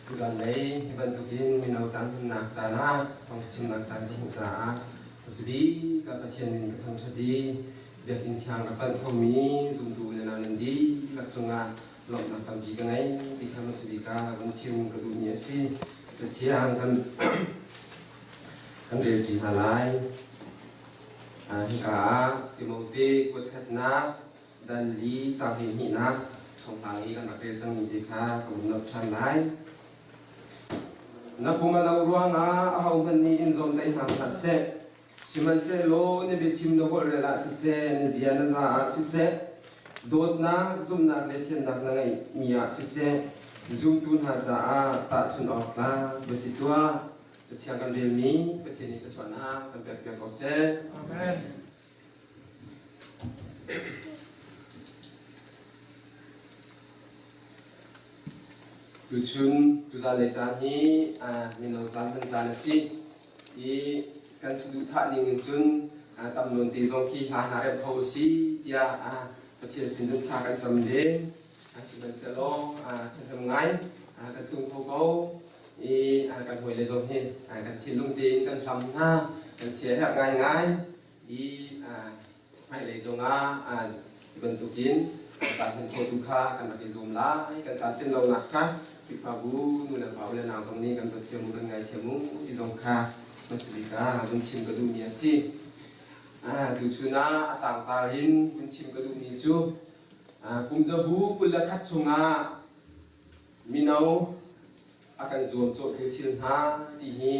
Tuzan lei hi bantukin mino caan hmannak caan ah thawngṭha chimnak caan ka hmuh caah a si bik ah Pathian min ka thangṭhat i biakinn thiang ka panh khomi zumtu le nau nan dihlak cungah lawmhnak tampi ka ngei ti kha hmasa bik ah vun chim ka duhmi a si. Cathiang kan kan relṭi hna lai. Hika ah Timote kuatkhatnak dal li caang 12nak chawhlang i kan rak rel cangmi te kha ka vun nolh ṭhan lai. Na kum a no ruangah ahohmanh nih in zawmtaih hna hlah seh. Sihmanhsehlaw na biachim na holhrel ah siseh, na zia na za ah siseh, dawtnak, zumhnak le thiannak na ngeihmi ah siseh, zumtu hna caah tahchunh awk tlak va si tuah. Cathiang kan relmi Pathian nih thluachuahnak kan pekpiak ko seh. Amen. Tuchun tuzanlei caan hi mino caan hman caan a si i kan saduhthah ning in cun tam nawn te zong khi hla hna remh kho u si tiah Pathian sin cun thla kan cam len. Sihmanhsehlaw ṭhahnem ngai kan tlung kho ko i kan hawile zong hi kan thinlung tein kan hlam hna, kan siaherh ngaingai. I hmailei zongah hi bantukin caan hman khotu kha kan rak i zuam lai. Kan tlamtlin lonak kha Khrihfabu nu le pa u le nau zong nih kan va thiam u, kan ngaithiam u ti zong kha hmasa bik ah vun chim ka duhmi a si. Tuchun ah a tlangtar in vun chim ka duhmi cu kum zabu 21 chungah mino a kan zuamcawhtu thil hna ti hi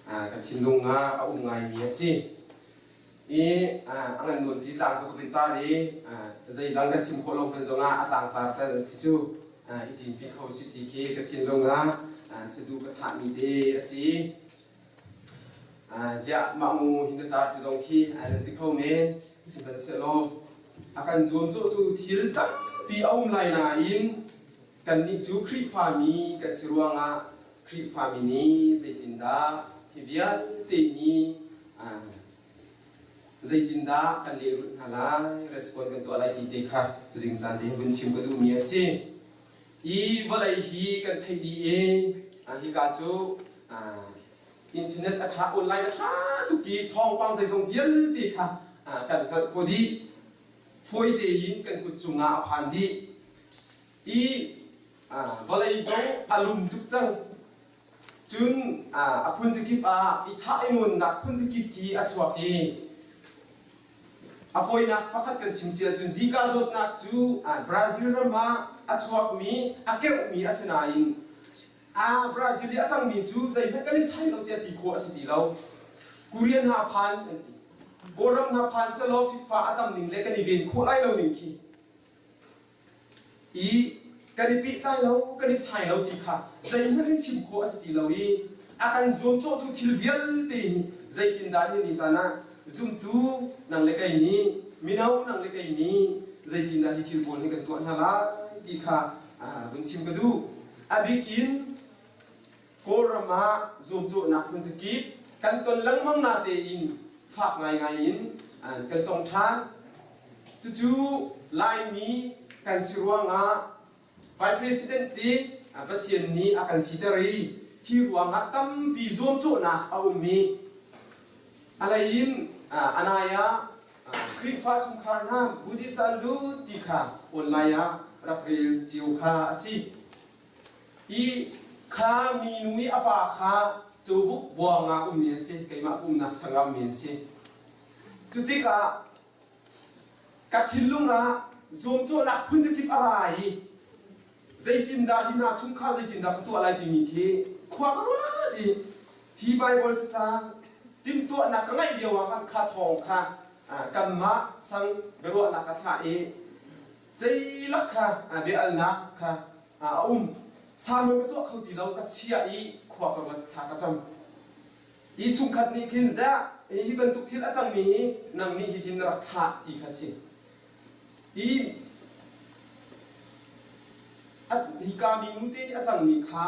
ka thinlung ah a um ngaimi a si. I a ngan nawnpi tlang cu ka vun tar i zeidang kan chim khawh lo hmanh zongah a tlangtar tal khi cu i ṭinpi kho si ti khi ka thinlung ah saduh ka thahmi te a si. Ziah mah mu hi na tar ti zong khi ai nan ti kho men. Sihmanhsehlaw a kan zuamcawhtu thil tampi a um lai nain Kannih cu Khrihfami kan si ruangah Khrihfami nih zeitindah hi vialte hi zeitindah kan lehrulh hna lai, respond kan tuah lai ti te kha tuzing caan te vun chim ka duhmi a si. I vawlei hi kan theih dih i hika cu internet a ṭha, online a ṭha tuk i thawngpang zeizong vialte kha kan hngalh khawh dih. Fawi tein kan kut cungah a phan dih. I vawlei zong a lum tuk cang. Cun a phunzakip ah i thah i nawnnak phunzakip khi a chuak i a fawinak pakhat kan chim si ahcun Zika zawtnak cu Brazil ram ah a chuakmi a keuhmi a si nain a Brazil i a cangmi cu zeihmanh kan i sai lo tiah ti khawh a si ti lo. Korean hna phan an ti. Kawlram hna phan selaw fikfa a tam ning le kan i ven khawh lai lo ning khi i kan i pehtlai lo, kan i sai lo ti kha zeihmanh in chim khawh a si ti lo i a kan zuamcawhtu thil vialte hi zeitindah ni ni caan ah zumtu nang le kei nih mino nang le kei nih zeitindah hi thil pawl hi kan tuah hna lai ti kha vun chim ka duh. A bik in Kawlram ah zuamcawhnak phunzakip kan ton lengmang na tein fak ngaingai in kan tong ṭhan. Cucu Laimi kan si ruangah Vice President ti Pathian nih a kan siter i hi ruangah tampi zuamcawhnak a um i a lei in a nai ah Khrihfa chungkhar hna Buddhist ah lut ti kha online ah rak rel cio kha a si. I kha minu i a pa kha cawbuk buang ah ummi an si, keimah ka umnak sang ah ummi an si. Cutikah ka thinlung ah zuamcawhnak phunzakip a ra i zeitindah hi hna chungkhar zeitindah ka tuah lai timi khi khua ka ruat i hi Baibal cacang timhtuahnak ka ngeih lio ah khan kha thawng kha kanmah sang biaruahnak ka thlah i ceilak kha bia-alnak kha a um. Sermon ka tuah kho ti lo, ka chia i khua ka ruat, thla ka cam. I chungkhat nih khin ziah hi bantuk thil a cangmi hi nang nih hitin na rak thlah ti kha si. I hika minu te nih a cangmi kha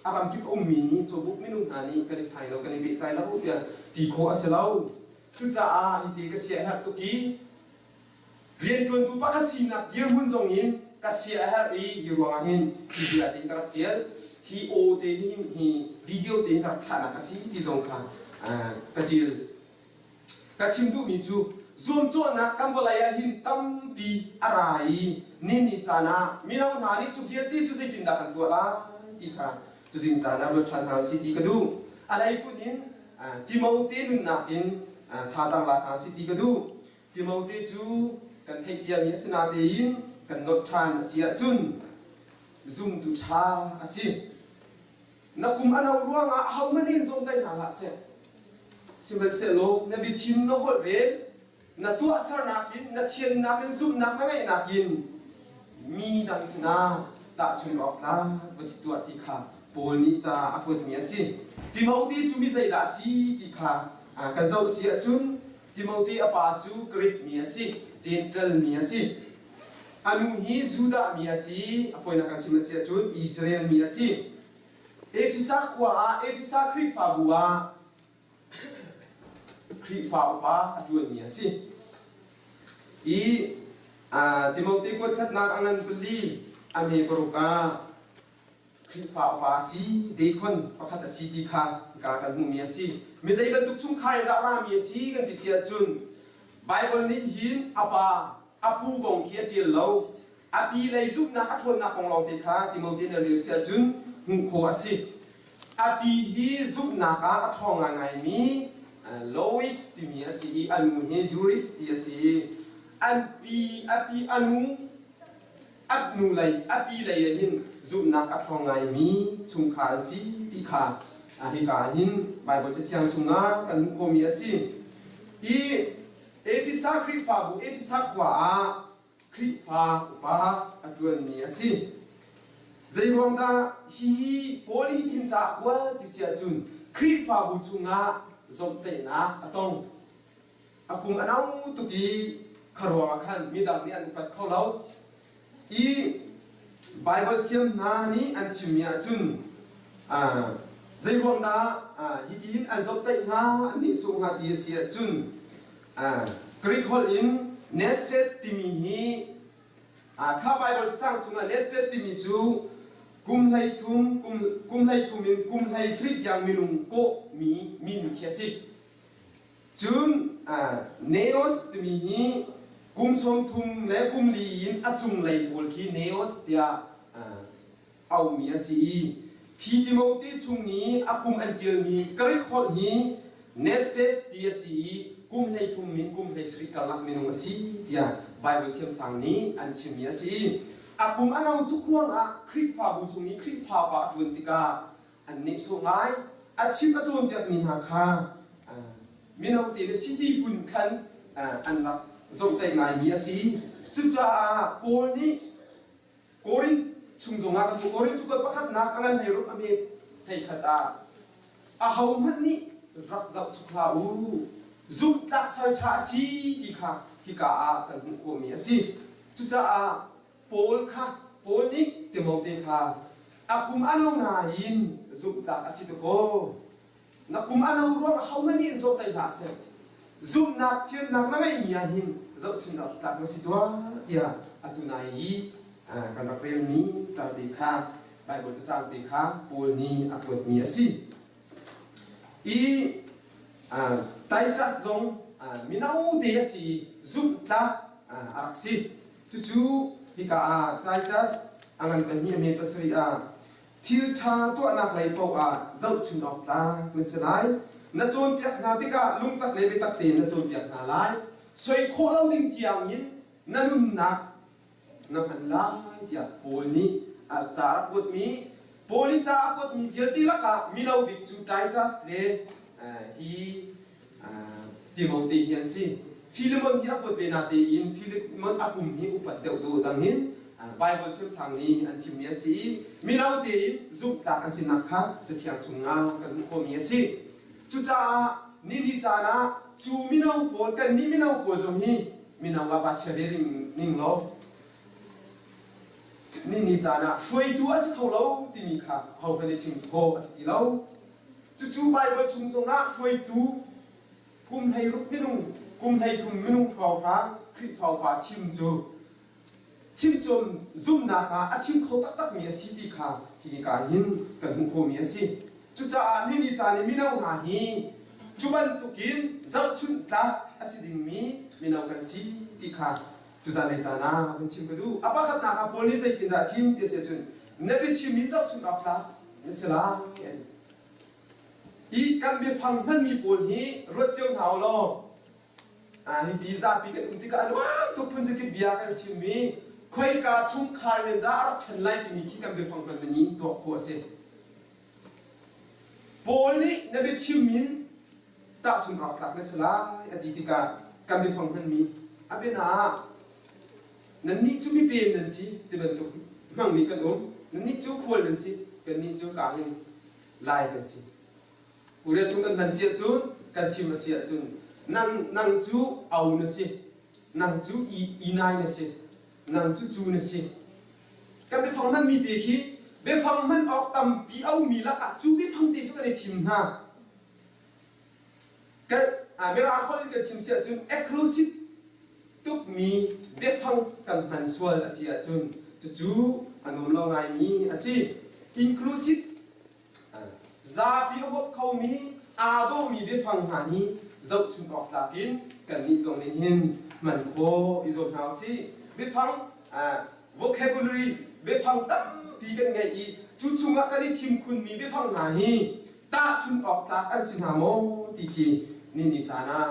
a ramkip a ummi nih cawbuk minung hna nih kan i sai lo, kan i pehtlai lo tiah ti khawh a si lo. Cucaah hi te ka sia a herh tuk i Rianṭuantu pakhat sinak dirhmun zong in ka sia a herh i hi ruangah hin hi bia te ka rak ṭial. Hi aw te hi hi video te hi ka rak thlahnak a si ti zong kha ka ṭial. Ka chim duhmi cu zuamcawhnak kan vawlei ah hin tampi a ra i ni ni caan ah mino hna nih cu vialte cu zeitindah kan tuah lai ti kha cuzing caan ah ruat ṭhan hna usih ti ka duh. A leikun in Timote nunnak in thazaang lak hna usih ti ka duh. Timote cu kan theih ciami a si natein kan nolh ṭhan a si ahcun zumtu ṭha a si. Na kum a no ruangah ahohmanh in zawmtaih hna hlah seh. Sihmanhsehlaw na biachim na holh rel, na tuahsernak in, na thiannak in, zumhnak na ngeihnak in mi dang sinah tahchun awk tlak va si tuah ti kha Paul nih ca a kuatmi a si. Timote cu mi zeidah a si ti kha kan zoh si ahcun Timote a pa cu Greek mi a si, Jentail mi a si. A nu hi Judah mi a si, a fawinak kan chim a si ahcun Israel mi a si. Efesa khua ah Efesa Khrihfabu ah Khrihfa upa a ṭuanmi a si. I Timote kuatkhatnak a ngan pali a hme paruk ah Khrihfa upa a si, deacon pakhat a si ti kha hika kan hmuhmi a si. Mi zei bantuk chungkhar in dah rami a si kan ti si ahcun Baibal nih hin a pa, a pu kong khi a ṭial lo. A pi lei zumhnak a ṭhawnnak kong lawngte kha Timote na rel si ahcun hmuh khawh a si. A pi hi zumhnak ah a ṭhawng ngaingaimi Lois timi a si i a nu hi Juris ti a si i an pi, a pi a nu a hnu lei a pi lei ah hin zumhnak a ṭhawng ngaimi chungkhar an si ti kha hika ah hin Baibal Cathiang chungah kan hmuh khawhmi a si. Hi Efesa Khrihfabu Efesa khua ah Khrihfa upa a ṭuanmi a si. Zeiruang dah hihi Paul hi thin ca a kuat ti si ahcun Khrihfabu chungah zawmhtaihnak a tong. A kum a no tuk i kha ruangah khan midang nih an upat kho lo. I Baibal thiam hna nih an chimmi ahcun zeiruang dah hitihin an zomhtaih hnga, an nihsawh hnga ti a si ahcun Greek holh in nested timi hi kha Baibal cacang chungah nested timi cu kum 13 kum kum 13 in kum 17 tiang minung kawhmi min khi a si. Cun Neos timi hi kum 30 le kum li in a cunglei pawl khi Neos tiah auhmi a si i hi Timote chung i a kum an ṭialmi Greek holh hi Nestes ti a si i kum 33 in kum 17 karlak minung a si tiah Baibal thiamsang nih an chimmi a si i a kum a no tuk ruangah Khrihfabu chung i Khrihfa pa a ṭuan tikah an nehsawh ngai. A chim a cawnpiakmi hna kha mino te le city phun khan an rak zohtaih ngaimi a si. Cucaah Paul nih Korinth chung zongah kan hmuh. Korinth cu pakhatnak a ngan 16 a hme 11 ah ahohmanh nih rak zohchuk hlah u. Zumhtlak sal ṭha a si ti kha hika ah kan hmuh khawhmi a si. Cucaah Paul kha Paul nih Timote kha a kum a no nain zumhtlak a si tuk aw. Na kum a no ruang ahohmanh nih in zawhtaih hlah seh. Zumhnak thiannak na ngeihmi ah hin zohchunhnak tlak na si tuah tiah atu nai i kan rak relmi ca te kha Baibal cacang te kha Paul nih a kuatmi a si. I Titus zong mino te a si i zumhtlak a rak si. Cucu hika ah Titus a ngan pahnih a hme pasarih ah thil ṭha tuahnak lei paoh ah zohchun awk tlak na si lai. Na cawnpiak hna tikah lungtak le biatak tein na cawnpiak hna lai. Soi khawh lo ding tiangin na nunnak na hman lai tiah Paul nih a ca a rak kuatmi Paul i ca a kuatmi vialte lakah mino bik cu Titus le hi Timote hi an si. Philemon hi a kuat ve natein Philemon a kum hi upat deuh dawh dang in Baibal thiamsang nih an chimmi an si i mino tein zumhtlak an sinak kha Cathiang chungah kan hmuh khawhmi a si. Cucaah ni ni caan ah cu mino pawl kannih mino pawl zong hi mino ah va chia ve ning law ni ni caan ah hruaitu a si kho lo timi kha hohmanh i chim khawh a si ti lo. Cucu Baibal chung zongah hruaitu kum 16 minung, kum 33 minung hrawnghrang Khrihfa upa thim cu. Chimcawm zumhnak ah a chim kho taktakmi a si ti kha hika hin kan hmuh khawhmi a si. Cucaah nini caan i mino hna hi cu bantukin zohchunh tlak a si dingmi mino kan si ti kha tuzan lei caan ah vun chim ka duh. A pakhatnak ah Paul nih zeitindah a chim ti a si ahcun na biachim hi zohchunh awk tlak na si lai a ti. Hi kan biafang hmanmi pawl hi ruat cio hna u law Hiti zapi kan um tikah a nuam tuk phun zakip bia kan chimmi khoika chungkhar in dah a rak ṭhen lai timi khi kan biafang hman in tuak khawh a si. Paul nih na biachim in tahchun awk tlak na si lai a ti tikah kan biafang hmanmi a biana ah nannih cu mipem nan si ti bantuk hmangmi kan um nannih cu khual nan si kannih cu ka hin lai kan si. Korea chung kan hman si ahcun kan chim a si ahcun nang nang cu au na si nang cu i inai na si nang cu cu na si kan biafang hmanmi te khi biafang hman awk tampi a ummi lakah cu biafang te cu kan i thim hna kan mirang holh in kan chim si ahcun exclusive tukmi biafang kan hman sual a si ahcun cucu a nuam lo ngaimi a si inclusive Zapi a huap khomi aa dawhmi biafang hna hi zohchun awk tlak in kannih zong nih hin hman khawh i zuam hna usih. Biafang vocabulary biafang tampi kan ngeih i cu chungah kan i thim khunmi biafang hna hi tahchun awk tlak an si hna maw ti khi nini caan ah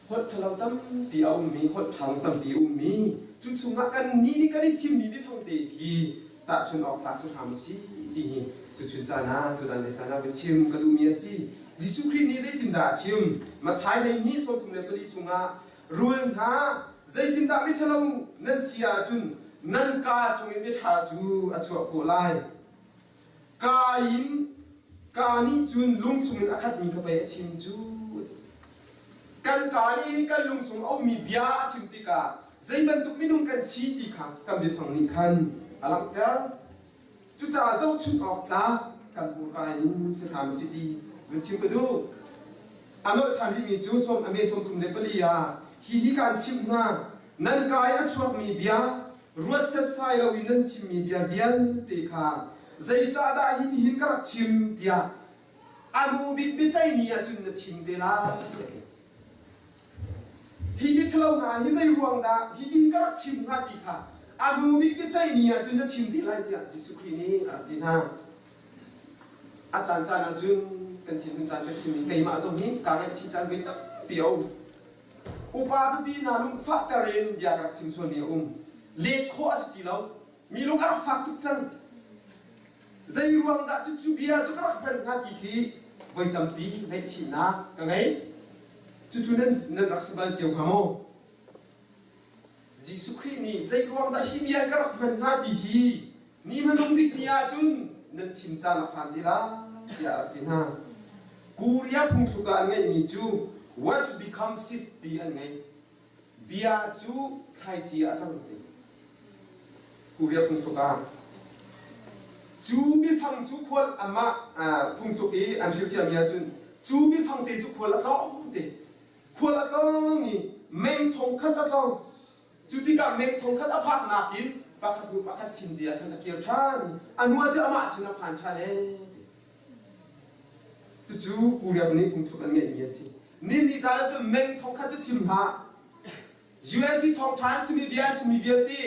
holh ṭhalo tampi a ummi, holh ṭha tampi a ummi, cu chungah kannih nih kan i thimmi biafang te khi tahchun awk tlak si hram u sih ti hi tuchun caan ah tuzan le caan ah vun chim ka duhmi a si. Jesuh Khrih nih zeitindah a chim? Matthai 12 34 chungah rul hna zeitindah miṭhalo nan si ahcun nan kaa chungin miṭha cu a chuah khawh lai. Kaa in kaa nih cun lung chungin a khatmi kha pei a chim cu. Kan kaa nih kan lung chung a ummi bia a chim tikah zei bantuk minung kan si ti kha kan biafang nih khan a langhter. Cucaah zohchunh awk tlak kan hmurka in si hram si ti vun chim ka duh. A nolh ṭhan rihmi cu sawm a me 34 ah hihi kaan chimh hna nan kaa i a chuakmi bia ruat setsai loin nan chimmi bia vialte kha zeicahdah hitihin ka rak chim tiah a hnu bik biaceih ni ah cun na chim te lai. Hi biaṭhalo hna hi zei ruang dah hitin ka rak chim hnga ti kha a hnu bik biaceih ni ah cun na chim te lai tiah Jesuh Khrih nih a rak ti hna. A caancaan ah cun kan thinhun caan kan chim i keimah zong hi kaa ngaihchih caan voi tampi a um. Upa pipi hna lungfahter in bia ka rak chim sualmi a um. Let khawh a si ti lo. Mi lung a rak fak tuk cang. Zei ruang dah cucu bia cu ka rak hman hnga ti khi voi tampi ngaihchihnak ka ngei. Cucu nan, nan rak si bal cio hnga maw? Jesuh Khrih nih zei ruang dah hi bia ka rak hman hnga ti hi ni hmanung bik ni ahcun nan chim caan a phan ti lai tiah a rak ti hna. Korea phungthluk ah an ngeihmi cu words become seeds ti an ngei. Bia cu thlaici ah a cang ti. Korea phungthluk ah cu biafang cu khual amah phungthluk i an hrilhfiahmi ahcun cu biafang te cu khual a tlawng te. Khual a tlawng i meng thong khat a tlawng. Cu tikah meng thong khat a phaknak in pakhat hnu pakhat sin te ah khan a kir ṭhan i a nu cu amah sin a phan ṭhan ee ti. Cucu Korea nih phungthluk an ngeihmi a si. Ninni caan ah cun meng thong khat cu chim hlah. USC thawngṭha an chimmi bia an chimmi vialte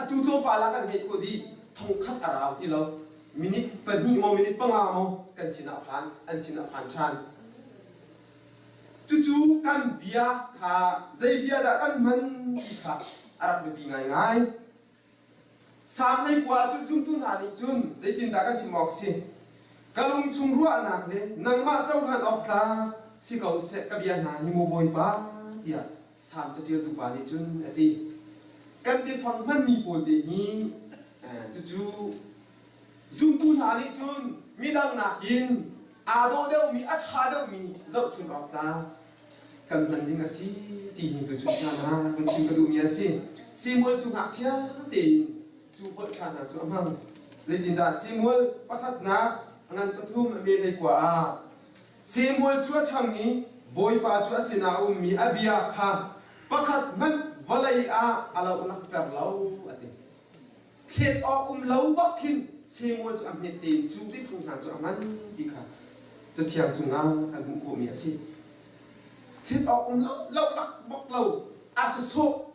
atu tlawmpal ah kan ngeih khawh dih thongkhat a rau ti lo minute pahnih maw minute panga maw kan sinah a phan an sinah a phan ṭhan cucu kan bia kha zei bia dah kan hman ti kha a rak biapi ngaingai Salm 19 cu zumtu hna nih cun zeitindah kan chim awk si ka lung chung ruahnak le nangmah cohlan awk tlak si ko seh ka bia hna hi maw Bawipa tiah Salm caṭialtu pa nih cun a ti. Kan biafang hmanmi pawl te hi cucu zumtu hna nih cun midang nakin aa dawh deuhmi, a ṭha deuhmi zohchun awk tlak kan hman ding a si ti hi tuchun caan ah kan chim ka duhmi a si. Samuel cu ngakchia tein cu holh ṭha hna cu a hmang. Zeitindah Samuel pakhatnak a ngan pathum a me 19 ah Samuel cu a ṭhang i Bawipa cu a sinah a ummi a bia kha pakhat hmanh Vawlei ah a lohlakter lo a ti. Thlet awk um lo bak khin Samuel cu a hmet tein cu biafang hna cu a hman ti kha Cathiang chungah kan hmuh khawhmi a si. Thlet awk um lo, lohlak bak lo, a sasawh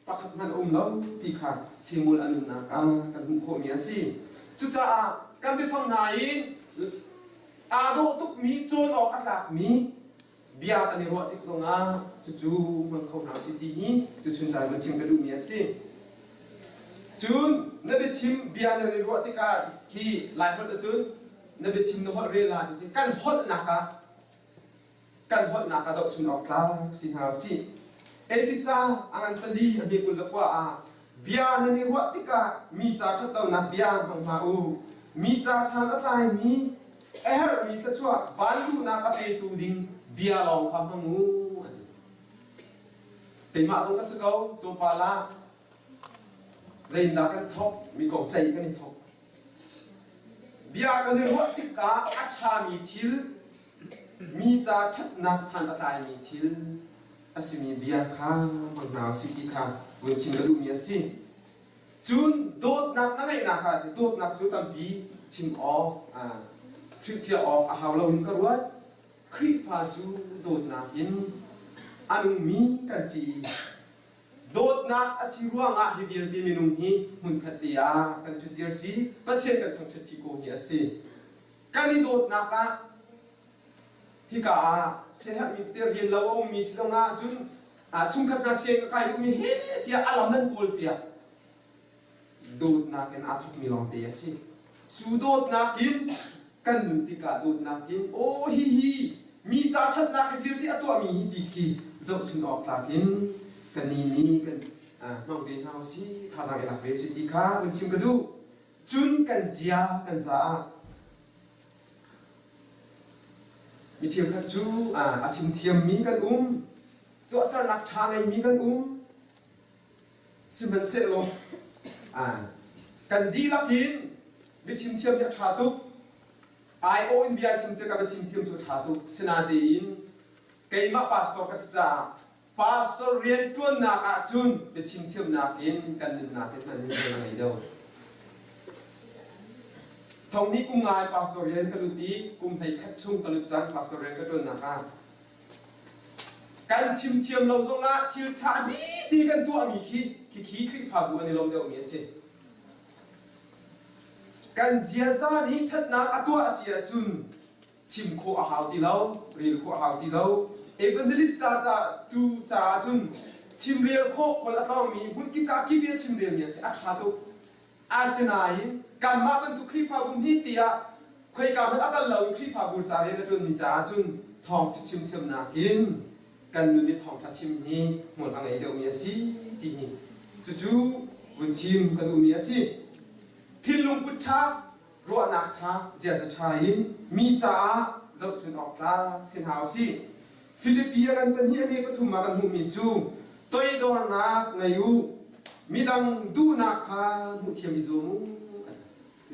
pakhat hmanh a um lo ti kha Samuel a nunnak ah kan hmuh khawhmi a si. Cucaah kan biafang hna in aa dawh tukmi cawn awk a tlakmi bia kan i ruah tik zongah cucu hmang kho hna usih ti hi tuchun caan van chim ka duhmi a si. Cun na biachim bia nan i ruah tikah khi Laiholh ahcun na biachim na holh rel ah ti kan holhnak ah kan holhnak ah zohchun awk tlak si hna usih. Efesa a ngan pali a hme 29 ah bia nan i ruah tikah mi ca ṭhatlonak bia hmang hlah u. Mi ca san a tlaimi A herhmi thluachuah vanluhnak a petu ding bia lawng kha hmang u a ti. Keimah zong ka si ko, tlawmpal ah zeitindah kan thawk, mi kong ceih kan i thawk. Bia kan i ruah tikah a ṭhami thil, mi ca ṭhatnak san a tlaimi thil a simi bia kha hmang hna usih ti kha vun chim ka duhmi a si. Cun dawtnak na ngeihnak ah dawtnak cu tampi chim awk, hrilhfiah awk a hau loin ka ruat. Khrihfa cu dawtnak in a nungmi kan si i dawtnak a si ruangah hi vialte minung hi hmunkhat te ah kan ṭhutdirṭi, Pathian kan thangṭhatṭi ko hi a si. Kan i dawtnak ah hika ah siaherhmi tete rian lo a ummi si zongah cun chungkhat hna siang ka kai duhmi he tiah a lam nan kawlpiak. Dawtnak in aa thawkmi lawngte a si. Cu dawtnak in kan nun tikah dawtnak in aw hihi mi ca ṭhatnak hi vialte a tuahmi hi ti khi zohchun awk tlak in kan ni nih kan hmang ve hna usih, thazaang i lak ve usih ti kha vun chim ka duh. Cun kan zia kan za ah Mi cheukhat cu a chim thiammi kan um, tuahsernak ṭha ngeimi kan um. Sihmanhsehlaw kan dihlak in biachim thiam hi a ṭha tuk. Aiawh in bia chim tikah biachim thiam cu a ṭha tuk. Sinain keimah pastor ka si caah Pastor rianṭuannak ahcun biachim thiamnak in kan nunnak in hman hi hmual a ngei deuh. Thonghnih kum ngai pastor rian ka lut i kum 11 chung ka lut cang pastor rian ka ṭuannak ah. Kan chim thiam lo zongah thil ṭha mi ti kan tuahmi khi khikhi Khrihfabu an i lawmh deuhmi a si. Kan ziaza nih ṭhatnak a tuah a si ahcun chim khawh a hau ti lo, rel khawh a hau ti lo. Evangelist ca ca tu caah cun chimrel khawh khual a tlawngmi hmunkip ka kip i a chimrelmi an si a ṭha tuk. Asinain kanmah bantuk Khrihfabu hni tiah khoika hmanh a kal lo i Khrihfabu ca rian a ṭuanmi caah cun thawngṭha chim thiamnak in kan nun i thawngṭha chim hi hmual a ngei deuhmi a si ti hi cucu vun chim ka duhmi a si. Thinlung put ṭha ruahnak ṭha, ziaza ṭha in mi caah zohchun awk tlak si hna usih. Filipi a kan pahnih a ne pathum ah kan hmuhmi cu toidornak ngei u, midang duhnak kha hmuhthiam i zuam u.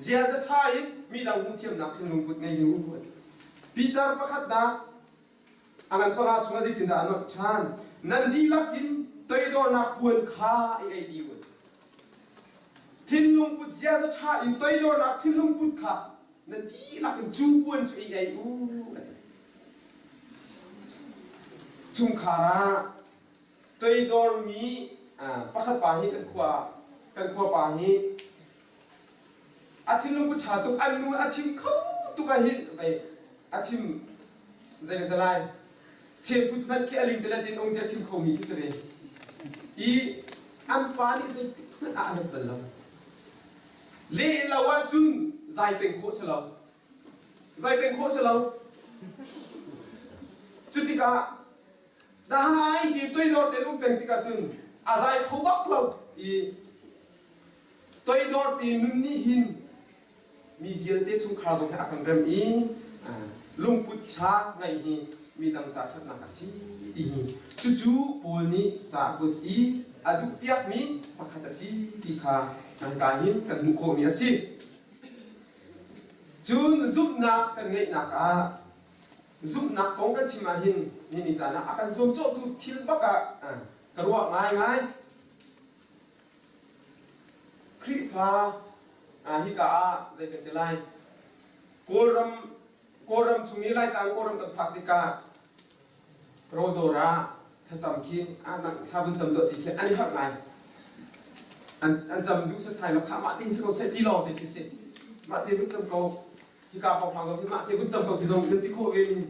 Ziaza ṭha in midang hmuhthiamnak thinlung put ngei u. Peter pakhatnak a ngan panga chungah zeitindah a nolh ṭhan? Nan dihlak in toidornak puan kha i ei dih u. Thinlung put ziaza ṭha in toidornak thinlung put kha nan dihlak in cu puan cu i ei u a ti. Chungkhar ah toidormi pakhat pa hi kan khua kan khua pa hi a thinlung put ṭha tuk an nu a chim kho tuk ah hin vei a chim zei kan ti lai Chemput hmanh khi a ling telet in um tiah chim khomi khi si ve. I an pa nih zeitik hmanh ah a let bal lo. Leh lo ahcun zai peng khawh si lo. Zai peng khawh si lo. Cutikah dahai ti toidor tein um peng tikah cun a zai kho bak lo i toidor te nun nih hin mi vialte chungkhar zong he a kan rem i lungput ṭha ngeih hi midang ca ṭhatnak a si ti hi cucu Paul nih ca a kuat i a duhpiakmi pakhat a si ti kha hika hin kan hmuh khawhmi a si. Cun zumhnak kan ngeihnak ah zumhnak kong kan chim ahhin nini caan ah a kan zuamcawhtu thil bak ah ka ruah ngaingai. Khrihfa hika ah zei kan ti lai Kawlram Kawlram chung i Laitlang Kawlram kan phak tikah rawldawr ah thlacam khi thla vun cam tuah ti khi an i harh ngai. An an cam duh sasai lo kha mah tin si ko seh ti lawng te khi si. Mah te vun cam ko hika pawng zong hi mah te vun cam ko ti zong nan ti khawh ve mi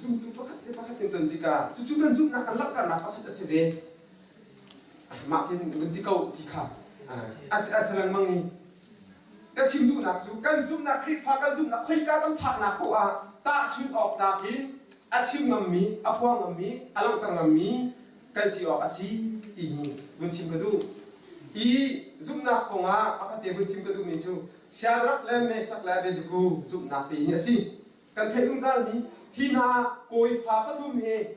zumtu pakhat le pakhat in ton tikah cucu kan zumhnak kan langhternak pakhat a si ve. Mah tin vun ti ko ti kha a si lengmang i Ka chim duhnak cu kan zumhnak Khrihfa kan zumhnak khoika kan phaknak paoh ah tahchunh awk tlak in a chim ngammi, a phuang ngammi, a langhter ngammi kan si awk a si ti hi vun chim ka duh. I zumhnak kong ah pakhat te vun chim ka duhmi cu Shadrach le Meshach le Abednego zumhnak te hi a si. Kan theih zungzalmi hi hna kawifa pathum hi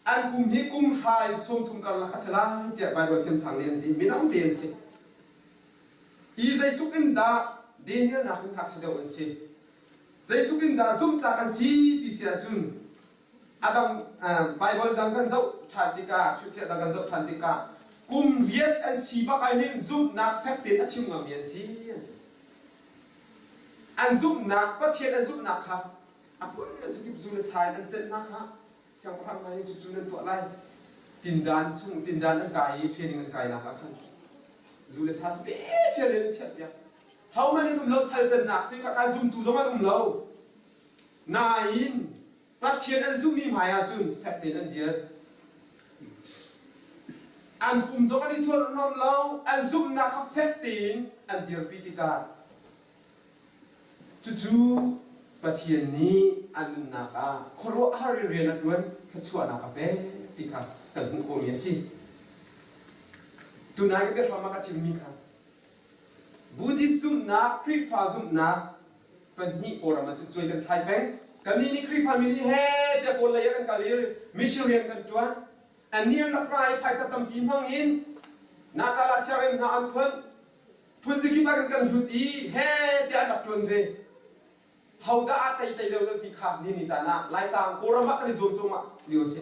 An kum hi kum hra in 30 karlak a si lai tiah Baibal thiamsang nih an ti. Mino te an si. I zeitluk in dah Daniel nakin ngakchia deuh an si. Zeitluk in dah zumhtlak an si ti si ahcun a dang Baibal dang kan zoh ṭhan tikah, hrilhfiah dang kan zoh ṭhan tikah kum riat an si bak ah hin zumhnak fek tein a chim ngammi an si an ti. An zumhnak, Pathian an zumhnak kha a phun an sakip zu le sa in an celh hna kha siangpahrang hna nih cucu nan tuah lai tindan chung tindan an kai i training an kainak ah khan zu le sa special in an chiahpiak hohmanh an um lo sal cannak si kha kan zumtu zong an um lo nain Pathian an zummi hmai ah cun fek tein an dir an pum zong an i thuarhnuam lo an zumhnak kha fek tein an dirpi tikah Cucu Pathian nih an nunnak ah khuaruahhar in rian a ṭuan, thluachuahnak a pek ti kha kan hmuh khawhmi a si. Tunai ka biahram ah ka chimmi kha Buddhist zumhnak, Khrihfa zumhnak pahnih Kawlram ah cun cuai kan thlai peng. Kannih nih Khrihfa mi nih he tiah Kawl lei ah kan kal i mission rian kan ṭuan. Annih an rak ra i phaisa tampi hmang in Nakala sianginn hna an phuan. Phunzikip ah kan kan hlut i he tiah an rak ṭuan ve. Hodah aa tei tei deuh ti kha ni ni caan ah Laitlang Kawlram ah kan i zuam cuahmah lio a si.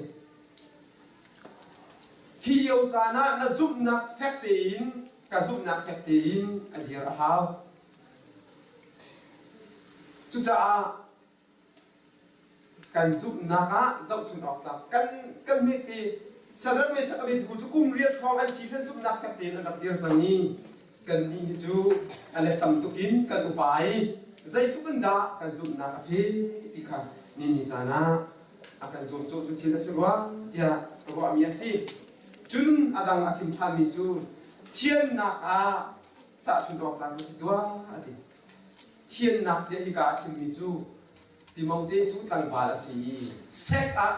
Hi lio caan ah na zumhnak fek tein ka zumhnak fek tein a dir a hau. Cucaah Kan zumhnak ah zohchun awk tlak kan kan hmet i Shadrach Meshach Abednego cu kum riat hrawng an si hlan zumhnak fek tein an rak dir cang i kannih hi cu a let tam tuk in kan upa i zeitluk in dah kan zumhnak a fe ti kha nini caan ah a kan zuamcawh cu thil a si rua tiah ruahmi a si. Cun a dang a chim ṭhanmi cu thiannak ah tahchunh awk tlak na si tuah a ti. Thiannak tiah hika a chimmi cu Timote cu tlangval a si i sek ah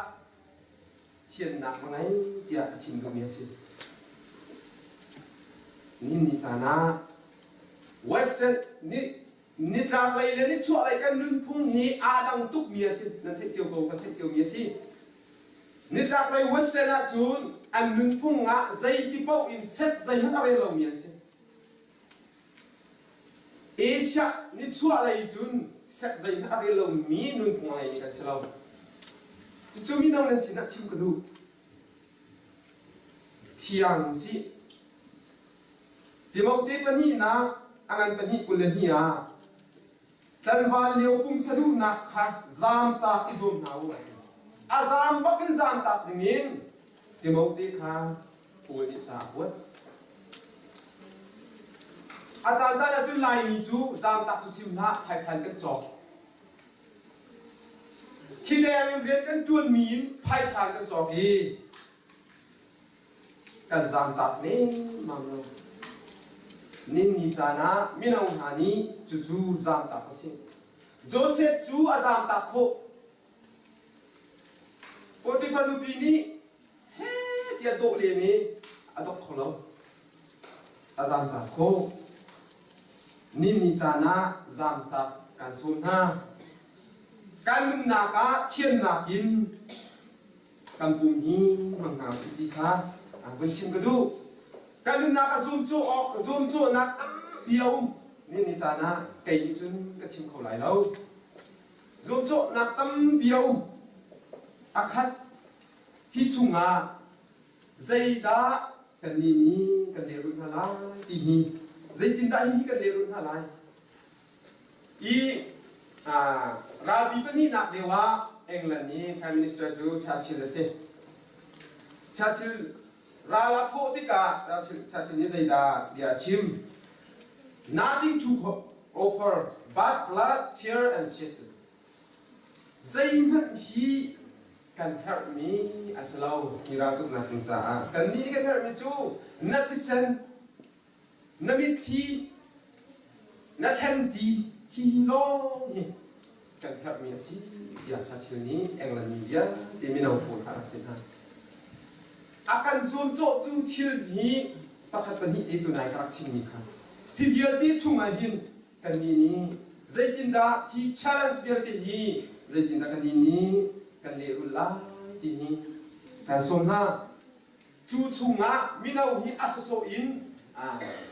thiannak va ngei tiah a chim duhmi a si. Nihin ni caan ah Western ni nitlaklei le nichuahlei kan nunphung hi aa dang tukmi a si. Nan theih cio ko, kan theih ciomi a si. Nitlaklei Western ahcun an nunphung ah zeiti paoh in sek zeihmanh a rel lomi an si. Asia nichuahlei cun sek zeihmanh a rel lomi nunphung a ngeimi kan si lo. Cucu mino nan sinah chim ka duh. Thiang si. Timote pahnihnak a ngan pahnih 22 ah Tlanval lio pumsa duhnak kha zaamtak i zuam hna u a ti. A zaam bak in zaamtak dingin Timote kha Paul nih ca a kuat. A caancaan ahcun Laimi cu zaamtak cu chim hlah, phaisa in kan cawk. Thideng in rian kan ṭuanmi in phaisa in kan cawk i kan zaamtak nemmam lo. Ninni caan ah mino hna nih cucu zaamtak a si. Josef cu a zaamtak khawh. Potifar nupi nih he tiah dawh len i a dok kho lo. A zaamtak khawh. Ninni caan ah zaamtak kan sawm hna. Kan nunnak ah thiannak in kan pum hi hmang hna usih ti kha vun chim ka duh. Kan nunnak a zuamcawh awk zuamcawhnak tampi a um. Ni caan ah kei nih cun ka chim kho lai lo. Zuamcawhnak tampi a um. A khat hi chungah zeidah. Kannih nih kan lehrulh hna lai ti hi zeitindah hihi kan lehrulh hna lai? I ralpi pahnihnak lio ah England i Prime Minister cu Churchill a si. Churchill ral a thawh tikah Churchill nih zeidah bia a chim? Nothing to offer but blood, tear and shit. Zeihmanh hi kan herhmi a si lo hi raltuknak ding caah. Kannih nih kan herhmi cu na thisen, na mitthli, na thlanti hihi lawng hi kan herhmi a si tiah Churchill nih England mi vialte mino pawl kha a rak ti hna. A kan zuamcawhtu thil hi pakhat pahnih te tunai ka rak chimmi kha. Hi vialte chungah hin Kannih nih zeitindah hi challenge vialte hi zeitindah kannih nih kan lehrulh lai ti hi kan sawm hna. Cu chungah mino hi a sawsawh in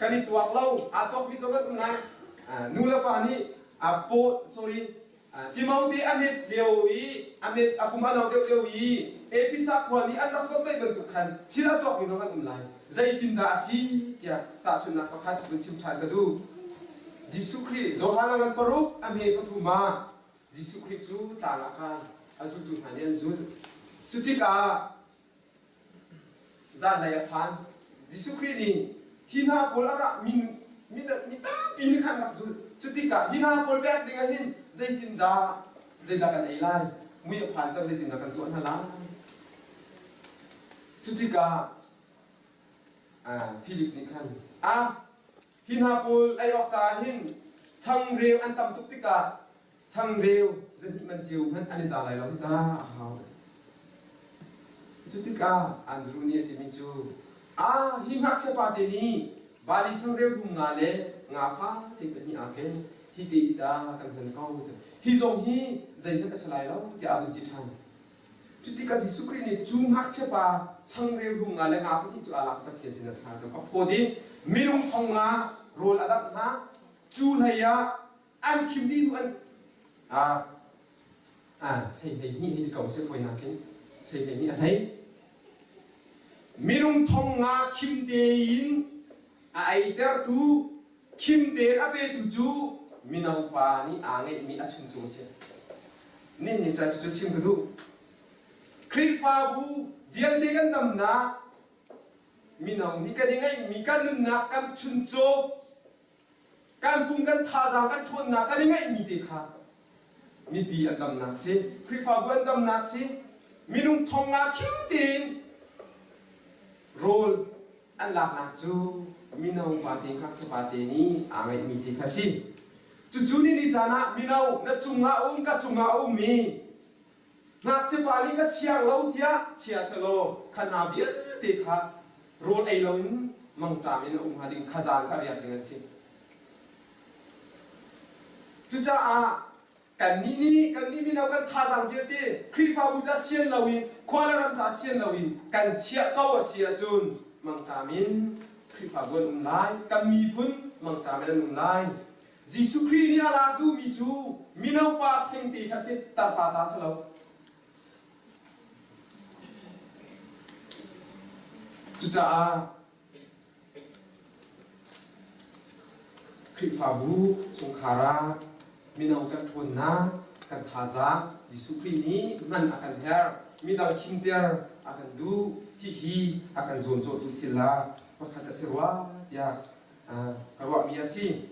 kan i tuak lo, aa tuakmi zong kan um lai. Nu le pa nih a paw sorry Timote a met lio i a met a kum a no deuh lio i Efesa khua nih an rak zawmtaih bantuk khan thil a tuakmi zong an um lai. Zeitindah a si tiah tahchunhnak pakhat vun chim ṭhan ka duh. Jesuh Khrih Johan a ngan paruk a hme pathum ah Jesuh Khrih cu tlang ah kai a zultu hna nih an zulh. Cu tikah Zanlei a phan. Jesuh Khrih nih hi hna pawl a ra mi mi tampi nih khan rak zulh. Cu tikah hi hna pawl pek ding ah hin zeitindah zeidah kan ei lai? Mui a phan cang zeitindah kan tuah hna lai? Cu tikah Philip nih khan a hi hna pawl ei awk caah hin changreu an tam tuk tikah changreu zahnih man cio hmanh an i za lai lo hi ta a hau a ti. Cu tikah Andru nih a timi cu a hi ngakchia pa te nih bali changreu hlum nga le nga fate pahnih aa ken hi te hi ta kan hman ko hi zong hi zeihmanh a si lai lo tiah a vun ti ṭhan. Cu tikah Jesuh Khrih nih cu ngakchia pa changreu hlum nga le nga pahnih cu aa lak Pathian sin a thla cang a phawt i minung thong nga rawl a dangh hna cu hlei ah an khim dih hnu an sei 12 hei ti ko seh fawinak in sei 12 a hlei minung thong nga khim tein a eitertu khim tein a petu cu mino pa nih aa ngeihmi a chungcung a si nihin ca cu chim ka duh Khrihfabu vialte kan damnak mino nih kan i ngeihmi kan nunnak kan chuncaw Kan pum kan thazaang kan ṭhawnnak kan i ngeihmi te kha mipi an damnak si, Khrihfabu an damnak si, minung thong nga khim tein rawl an laknak cu mino pate ngakchia pate nih aa ngeihmi te kha si. Cucu ni ni caan ah mino na cungah a um ka cungah a um i Ngakchia pa nih ka siang lo tiah chia selaw kha hna vialte kha rawl ei loin mangṭam in a um hnga ding khazan kha riak ding an si. Cucaah kannih nih kannih mino kan thazaang vialte Khrihfabu ca sian loin khua le ram ca sian loin kan chiah ko a si ahcun mangṭam in Khrihfabu an um lai, kan miphun mangṭam in an um lai. Jesuh Khrih nih a lak duhmi cu mino pa thengte kha si, tarpa ta si lo. Cucaah Khrihfabu chungkhar ah mino kan ṭhawnnak, kan thazaang Jesuh Khrih nih hman a kan herh, midang khimter a kan duh. Hihi a kan zuamcawhtu thil ah pakhat a si rua tiah ka ruahmi a si.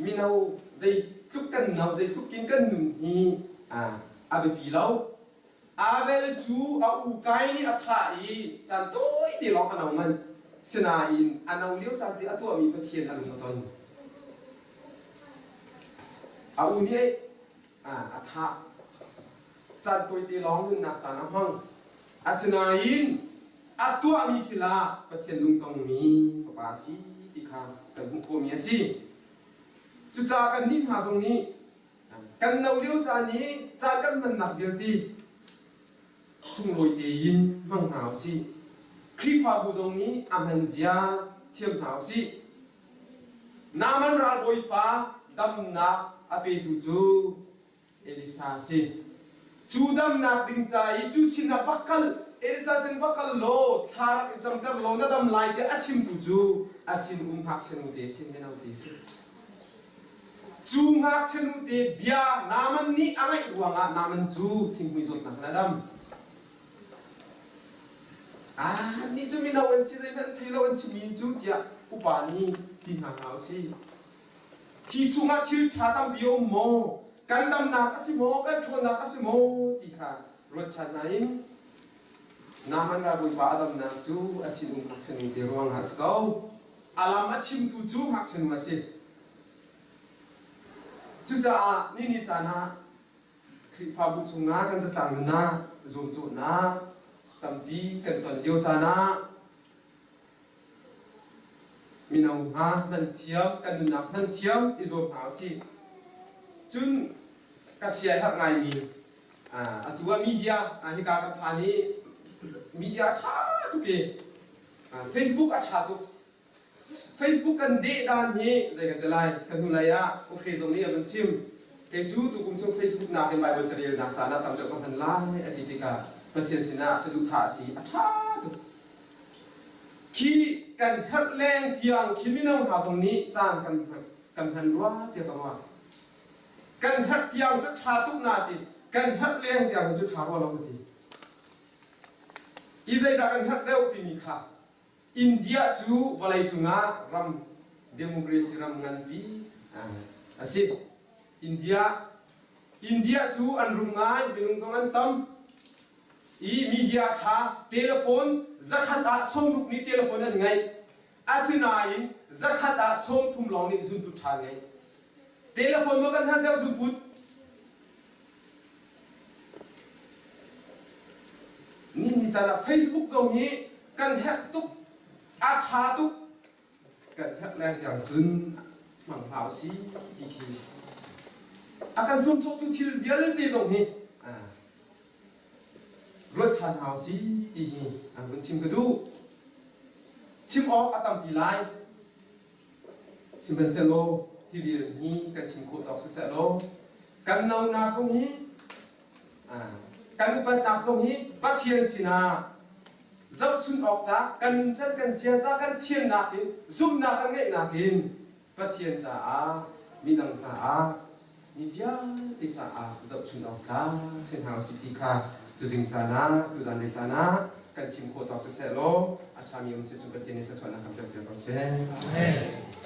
Mino zeitluk kan no, zeitluk in kan nun hi a biapi lo. Abel cu a u Kain nih a thah i caan tawite lawng a no manh. Sinain a no lio caan te a tuahmi Pathian a lung a ton. A u nih a thah. Caan tawite lawng nunnak caan a hmang. Asinain a tuahmi thil ah Pathian lungtongmi fapa a si ti kha kan hmuh khawhmi a si. Cucaah kannih hna zong nih kan no lio caan i caan kan hmannak vialte sunglawi tein hmang hna u sih. Khrihfabu zong nih a hman zia thiam hna u sih. Naaman ralbawipa damnak a petu cu Elisa a si. Cu damnak ding ca i cu sinah va kal. Elisa sin va kal law thla rak i camter law na dam lai tiah a chimtu cu a sinum ngakchia nute sin mino te si. Cu ngakchia nute bia Naaman nih a ngaih ruangah Naaman cu thinghmui zawtnak in a dam. Ah, nih cu mino an si zeihmanh thei lo an chimmi cu tiah upa nih ti hna hna usih. Hi chungah thil ṭha tampi a um maw? Kan damnak a si maw? Kan ṭhawnnak a si maw? ti kha ruat ṭhan hna in Naaman ralbawipa a damnak cu a sinum ngakchia te ruangah a si ko. A lam a chimtu cu ngakchia nu a si. Cucaah ni ni caan ah Khrihfabu chungah kan zatlang nun ah zuamcawhnak tampi kan ton lio caan ah Mino hna hman thiam, kan nunnak hman thiam i zuam hna usih. Cun ka siaherh ngaimi atu ah media hika kan phan i media a ṭha tuk i Facebook a ṭha tuk. Facebook kan deh dan hi zei kan ti lai kan hnulei ah Ufe zong nih a vun chim. Kei cu tukum chung Facebook nakin Baibal carelnak caan ah tam deuh ka hman lai a ti tikah Pathian sinah saduhthah a si a ṭha tuk. Khi kan herh leng tiang khi mino hna zong nih caan kan kan hman rua tiah ka ruah. Kan herh tiang cu ṭha tuk na ti, kan herh leng tiang cu ṭha rua lo ka ti. I zeidah kan herh deuh timi kha India cu vawleicung ah ram democracy ram nganpi a si. India India cu an rum ngai, minung zong an tam. I media ṭha telephone zakhat ah 60 nih telephone an ngeih. Asinain zakhat ah 30 lawng nih zunput ṭha an ngeih. Telephone maw kan har deuh zunput? Ni ni caan ah Facebook zong hi kan herh tuk, a ṭha tuk. Kan herh leng tiang cun hmang hlah usih ti khi a kan zuamcawhtu thil vialte zong hi ruat ṭhan hna usih ti hi an vun chim ka duh. Chim awk a tampi lai. Sihmanhsehlaw hi vial hi kan chim khawh tawk siseh law kan nonak zong hi kan upatnak zong hi Pathian sinah zohchun awk tlak kan nuncan kan ziaza kan thiamnak in zumhnak kan ngeihnak in Pathian caah midang caah mi vialte caah zohchun awk tlak si hna usih ti kha tuzing caan ah tuzan lei caan ah kan chim khawh tawk siseh law a ṭhami um si cu Pathian nih thluachuahnak kan pek piak ko seh. Amen.